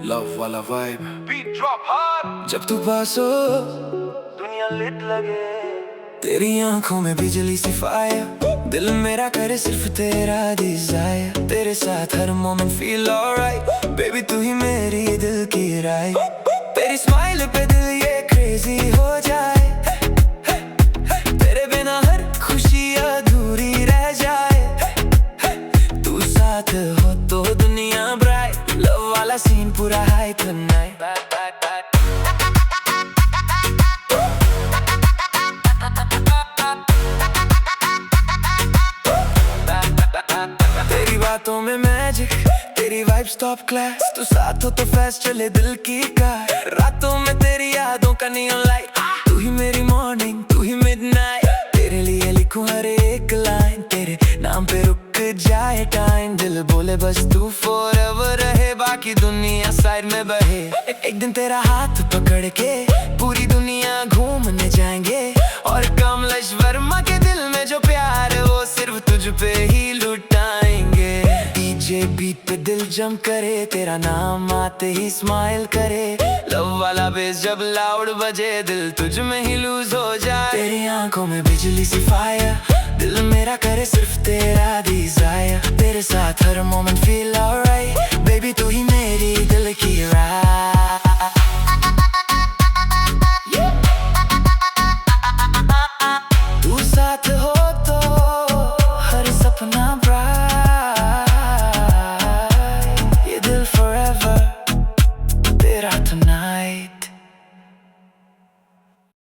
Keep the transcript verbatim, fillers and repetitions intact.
Love वाला vibe। Beat drop hard। जब तू पास हो, दुनिया lit लगे। तेरी आंखों में बिजली सी fire। दिल मेरा करे सिर्फ तेरा desire। तेरे साथ हर moment feel alright। Baby, तू ही मेरी दिल की राय। तेरी smile पे दिल ये crazy हो जाए। तेरे बिना हर खुशी अधूरी रह जाए। तू साथ हो तो दुनिया bright। Love वाला scene पूरा high tonight। तेरी बातों में magic, तेरी vibes top class। तू साथ हो तो fast चले दिल की car। रातों में तेरी यादों का neon light। तू ही मेरी morning, तू ही midnight। तेरे लिए लिखूं हर एक line, तेरे नाम पे रुक जाए time। दिल बोले बस तू forever रहे, बाकी दुनिया side में बहे। एक दिन तेरा हाथ पकड़ के पूरी दुनिया घूमने जाएंगे। और कमलेश वर्मा के दिल में जो प्यार है, वो सिर्फ तुझ पे ही लुटाएंगे। DJ beat पे दिल jump करे, तेरा नाम आते ही smile करे। Love वाला bass जब loud बजे, दिल तुझ में ही lose हो जाए। तेरी आंखों में बिजली सी fire। दिल मेरा करे सिर्फ तेरा